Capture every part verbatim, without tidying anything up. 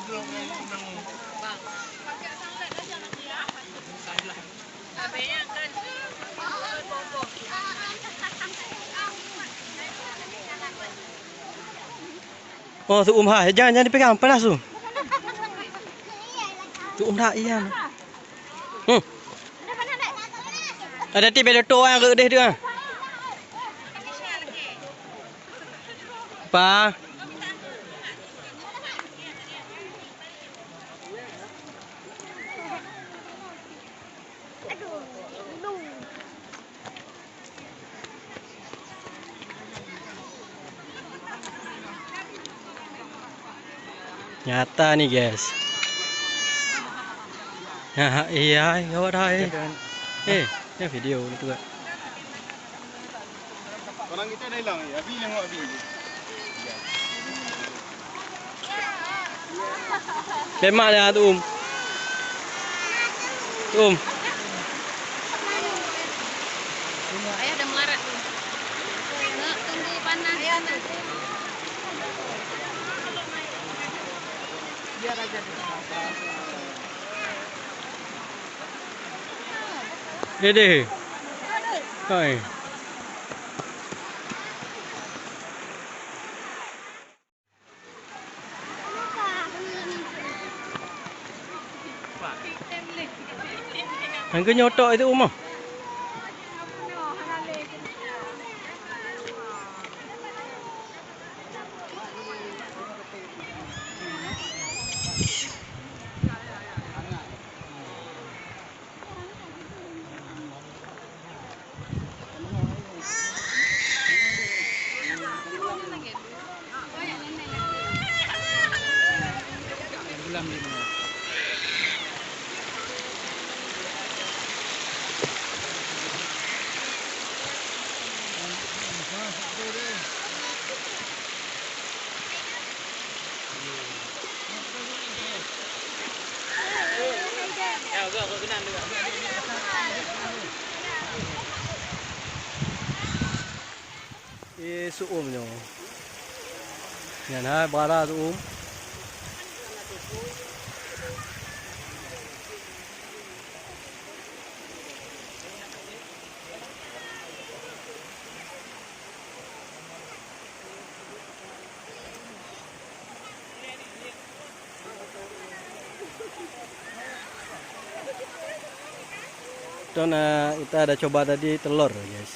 Oh, tu um hai, jangan, jangan dipegang, panas tu. Tu um hai, iya. Hmm. Ada tipe tu yang ke deh tu ah. Pa. Nyata ni, guys. Nah, iya, gawat dah, eh. Eh, ya video ni tu, kan. Orang kita dah hilang, eh. Abi nengok Abi. Lemak dah tu, um. Tu, um. Ayah dah melarat tu. Nak tunggu panas. Ayah nak. Biar aja dia. Deh, deh. Hai. Hangga nyoe tok itu uma. Eh, su'um nyoe. Nyan hai bara su'um. Itu na kita ada coba tadi telur, guys.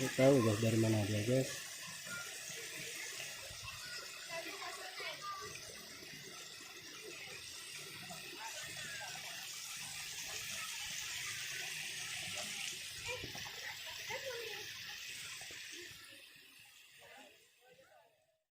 Nggak tahu, guys, dari mana dia, guys.